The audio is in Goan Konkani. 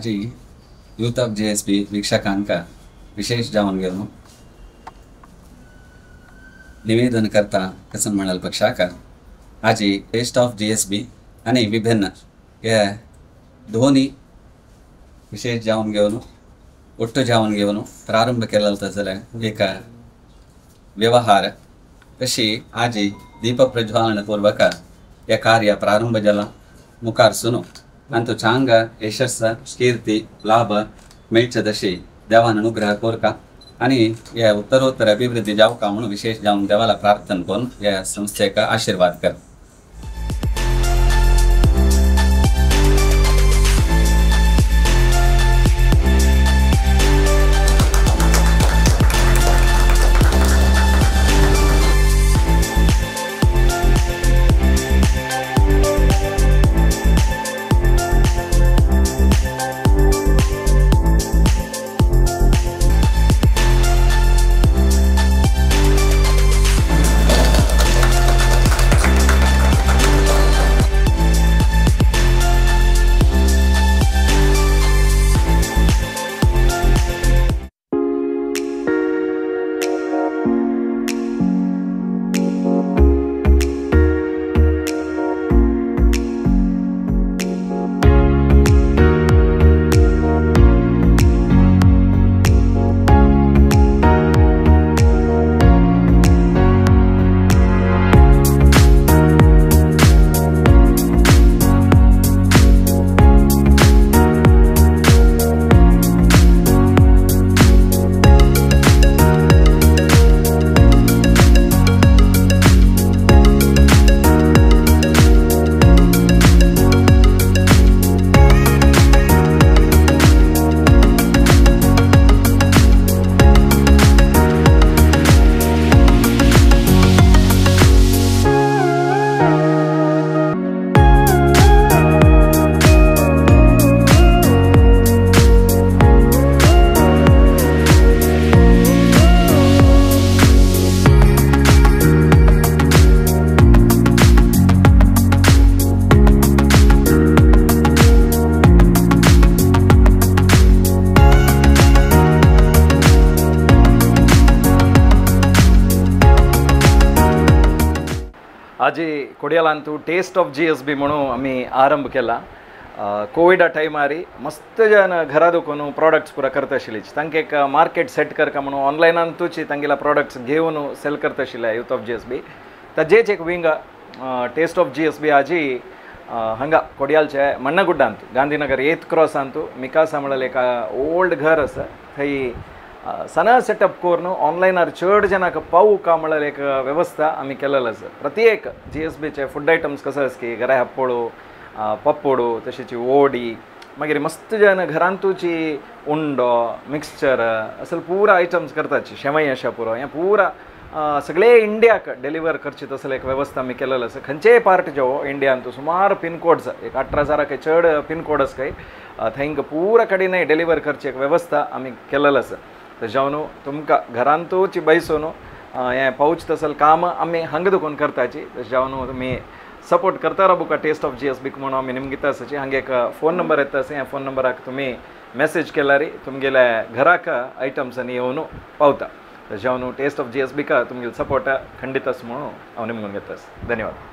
आजी यूथ ऑफ GSB वीक्षकांक विशेष जावन घेवन निवेदन करता कसन म्हणाल पक्षाक आजी टेस्ट ऑफ GSB आणि विभिन्न हे दोन्ही विशेष जावन घेवन ಒಟ್ಟು जावन घेवन प्रारंभ केलेलो जाल्यार एक व्यवहार तशी आजी दीप प्रज्वालन पूर्वक हे कार्य प्रारंभ जाला मुखार सुनो अंतु चांग यशस्स कीर्ती लाभ मेळचे तशी देवान अनुग्रह कोरका आणि हे उत्तरोत्तर अभिवृद्धी जावका म्हणून विशेष जावन देवाला प्रार्थना करून या संस्थेक आशीर्वाद कर। आजी कोडियालांतू टेस्ट ऑफ GSB म्हणून आमी आरंभ केला। कोविडा टायमारी मस्त जन घरा दुकोन प्रॉडक्ट्स पुरा करता आशिल्ली, तांकां एक मार्केट सेट करका म्हणून ऑनलायनांतूच तांगेला प्रॉडक्ट्स घेवन सेल करता आशिल्ले यूथ ऑफ GSB। ताजेच एक विंग टेस्ट ऑफ GSB आजी हांगा कोडियालचे मण्णगुड्डांतू गांधीनगर 8th क्रॉसांतू मिकासा म्हळ्यार एक ओल्ड घर आसा, थंय सना सेटअप करून ऑनलायनार चड जनाक पावूका म्हळ्यार एक वेवस्था आमी केलेली आसा। प्रत्येक GSBचे फूड आयटम्स कसो आसा की घरा हप्पोडो पप्पोडो तशीच ओडी मागीर मस्त जन घरांतूची उंडो मिक्सचर असल पुरा आयटम्स करताची शेवई आशा पुरो हें पुरा सगळे इंडियाक डिलिव्हर करची तसले एक वेवस्था आमी केलेली आसा। खंयचेय पार्ट जो इंडियांतू सुमार पिनकोड्स एक 18,000 चड पिनकोड आसा काय थंय पुरा कडेन डिलिव्हर करची एक वेवस्था आमी केलेली आसा। जावन तुमकां घरांतूच बैसून हें पावच तसल काम आमी हांगा दुकोन करताची। तशें जावन तुमी सपोर्ट करता राबुका टेस्ट ऑफ GSB म्हणून आमी निमगिता आसाची। हांगा एक फोन नंबर येता आसा, ह्या फोन नंबराक तुमी मॅसेज केल्यार तुमगेल्या घराक आयटम्सांनी येवन पावता। तशें जावन टेस्ट ऑफ GSBका तुमगेलो सपोर्ट खंडीत आसा म्हणून हांव निमगून घेता। धन्यवाद।